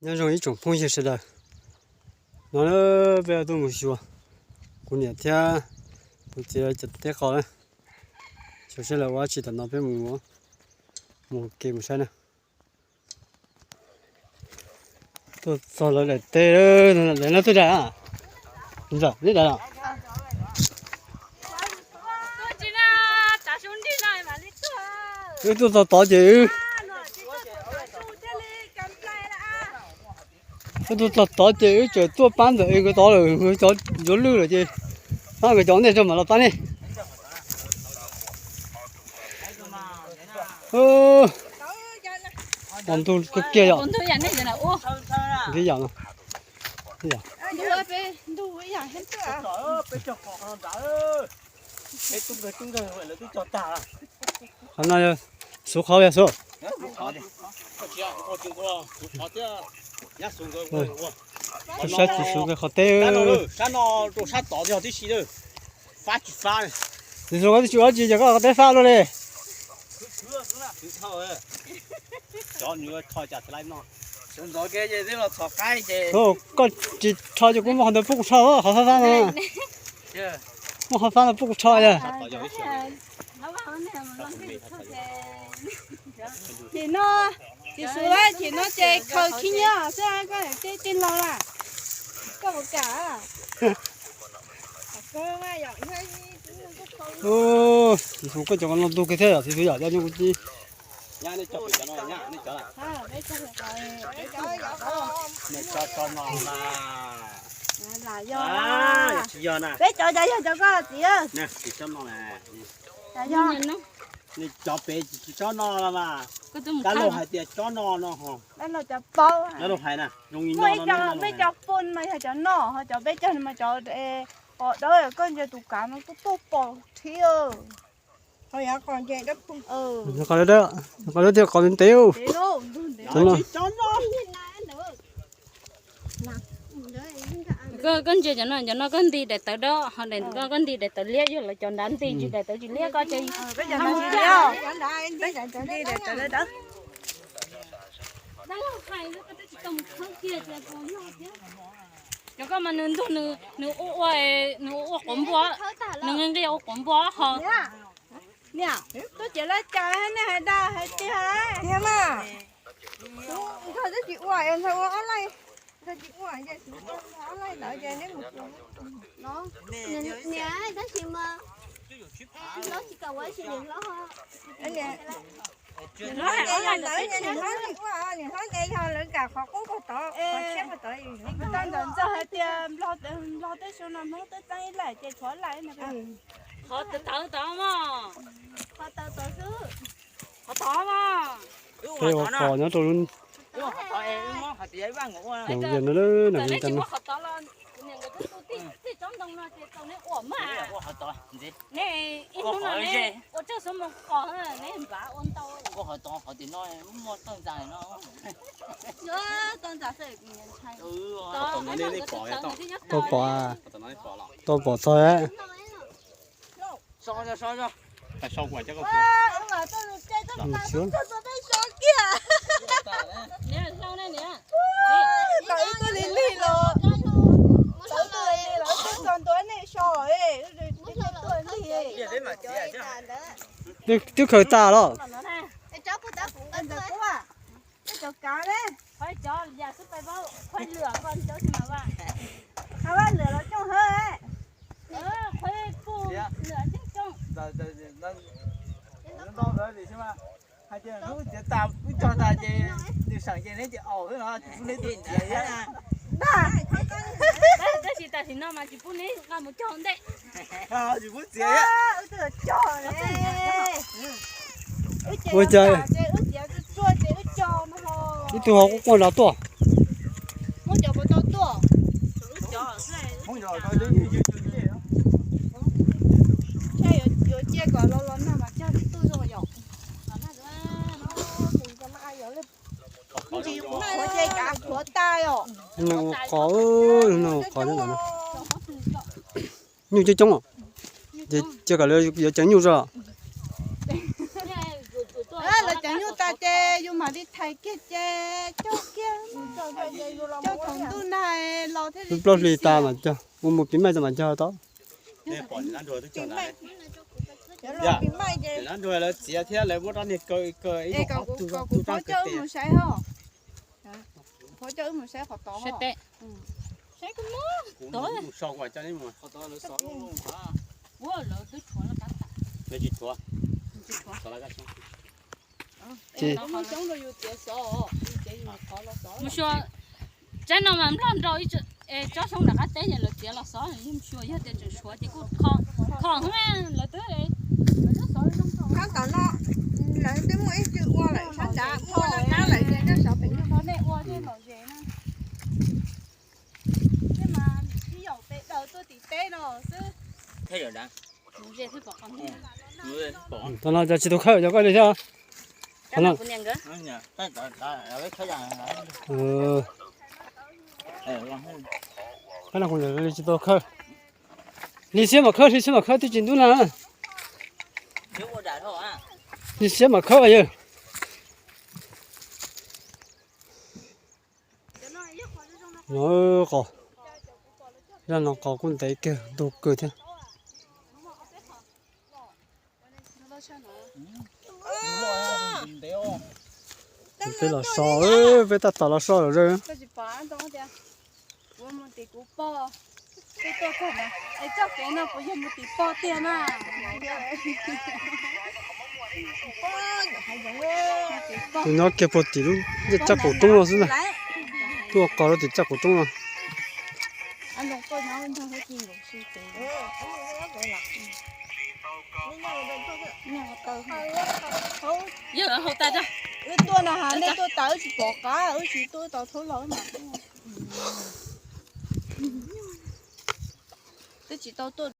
Nyob zoo ib tsoom phooj ywg sawv daws, no peb tuaj mus xyuas kuv niam thiab kuv txiv cov teb qos na. Xyuas seb lawv ua dab tsi, tam no peb mus, mus ke mus saib na. Tuaj txog lawv daim teb, daim no twb daim, daim, daim no. Wb tuaj txog tod ces wb, wb tuaj txog tod ces wb tseem tuaj pab ntawm nkawd tod lawm, nkawd cov yuav lwj lawm ces pab nkawd cov ntej tso mam los pab nej. Ntug kawg kiag yom. Ntug yam no. Qhov no yog Xub qhov yog Xub. Tus saib txiv Xub qhov teb. Txiv Xub koj twb tsis ua dab tsi ces koj qhov teb fab luaj li. Koj tsis rho ces kuv muab qhov ntawd pub kuv rho, qhov fab fab no. Muab qhov fab no pub kuv rho yog. Ces no, ces Xub, ces no ces khaws khib nyiab xwb, koj tej laus lawm, koj puas kam? Xub, koj cov no ntug kiag thiab yom, txiv Xub yom, yog nyuj kuv ci. Peb cov cas yog cov koj txiv? Cov pem tsis tsob no los mas, dab laug hais tias tsob no no ho. Dab laug cov paub, dab laug hais na, zoo li no, muaj ib co pun mas yog cov no, ho cov peb cog mas cov qos dawb, koj ntsia tus kav mas tuaj tuaj pom rhiab. Qos dawb, qos dawb thiab qos ntev. Koj ntsia cov no, cov no koj nti daim tawv dawb, ho daim koj nti daim tawv liab, yog lawv cov nrad nti tsis daim tawv tsis liab koj ces. Cov koj mas nws ntug, nws ua ua, nws ua ua quav npua, nws nqi nqi ua quav npua ho. Niam, tuaj ces laj cas nej hais dag hais tiag. Tiag mas, ntxhais twb tsis ua, ntxhais ua ob leeg, ntxhais tsis ua ces ntxhais ua ob leeg ntawd ces neb mus. Niam, tab sis mas hlob tsis kam ua ib sim niam hlob ho. Niam hlob ces yog ntawd ces niam hlob tsis ua, niam hlob ces yog lawv kam qhov qub qhov tod, qhov tshiab qhov tod. Tau ntawm ntxawg hais tias Nplog teb sau no Hmoob teb txeeb ib laim ces tshuav laim. Qhov tawv tod mas, qhov tawv tod xwb, qhov tod mas. Peb ua qos nyob rau lub, no, qhov tod los, niam nkawd twb tu tij tsob ntoo no ces tau neb ua mas. Nej ib hnub no neb ua tsawg xub mus qos, neb npav ua ntau. Ua qhov tod, qhov tim no muaj tauj ntxas no. Tau pom, tau pom txog. Tau ib tug lig lig los, tau ib tug lig los twb txog ntua nej so, tuaj lig. Twb khaws tas los. Ntawm kuv, nej cov kav ne, qhov cov yam xwb pais vaub qhuaib lwam ko cov tsis mam vam. Qhov vaub lwam los coob hawb. Qhuaib kuj lwam coob coob. Hais tias hnub txiav tas wb cog tas ces nws seem ces neb ces aus xwb no, tsis pub neb tus txiav thiab. Tab sis tam sim no mas tsis pub neb nqa mus cog ntej. Tsis pub txiav thiab. Ua cas ib tug ho quaj quaj nrad tuaj. Yuav cia kom los los nag mas cog tsis tuaj zoo yom. Qhuav ces kav qhuav tas yom. Nag ua qos, nag ua qos. Nyuj coob coob os. Ces cia kom lawv yuav ceev nyuj tso. Lawv ceev nyuj tas ces Yus mam li thais kiag ces cog kiag, cog thaum ntuj nag los thiaj li plaub hlis tas mas cog, mus mus pib maij tas mas cog tau. Lawv txiav thiab lawv muab rab niag kaw kaw ib, kom kuv pov coj wb mus saib ho. Pov coj wb mus saib qhov tod. Saib kuv mus sau kuv coj neb mus. Lawv tsis thuav. Mus xyuas, tsaib no mas nplog nrau ib tsob xyoob nram qab teb ces lawv txiav los xov, mus xyuas yog tias tseem tshuav ces kuj kho heev lawv twb. Tab tom no lawv twb muaj ib cw ua lawm sab nrad, ua lawm qab lawm ces nyob sov pem no nej ua tej lom zem na. Tej mas ib yaum pes daws tuaj tim teb no xwb. Tau no cov tsis tau khawb cov koj li thiab. Qab no kuv li tsis tau khawb. Li siab mam khawb, li siab mam khawb twb tsis ntub na. Li siab mam khawb yawg. No qos, zaj no qos kuj ntev kawg ntug kawg thiab. Peb los so, peb tab tom los so lawm. Kuv mus tim kuv pog, peb tuaj txog na, es txoj kev no puas yog mus tim pog tiag na? Tus nyob kiag puag tim lub ncej tsaj qaum roob no xwb na. Tuaj qos rau tim tsaj qaum roob no. Yog hau tas, wb tuaj na has nej tuaj tas wb tsis pom qab, wb tsis tuaj tau thaub los mas. Twb tsis tau tuaj.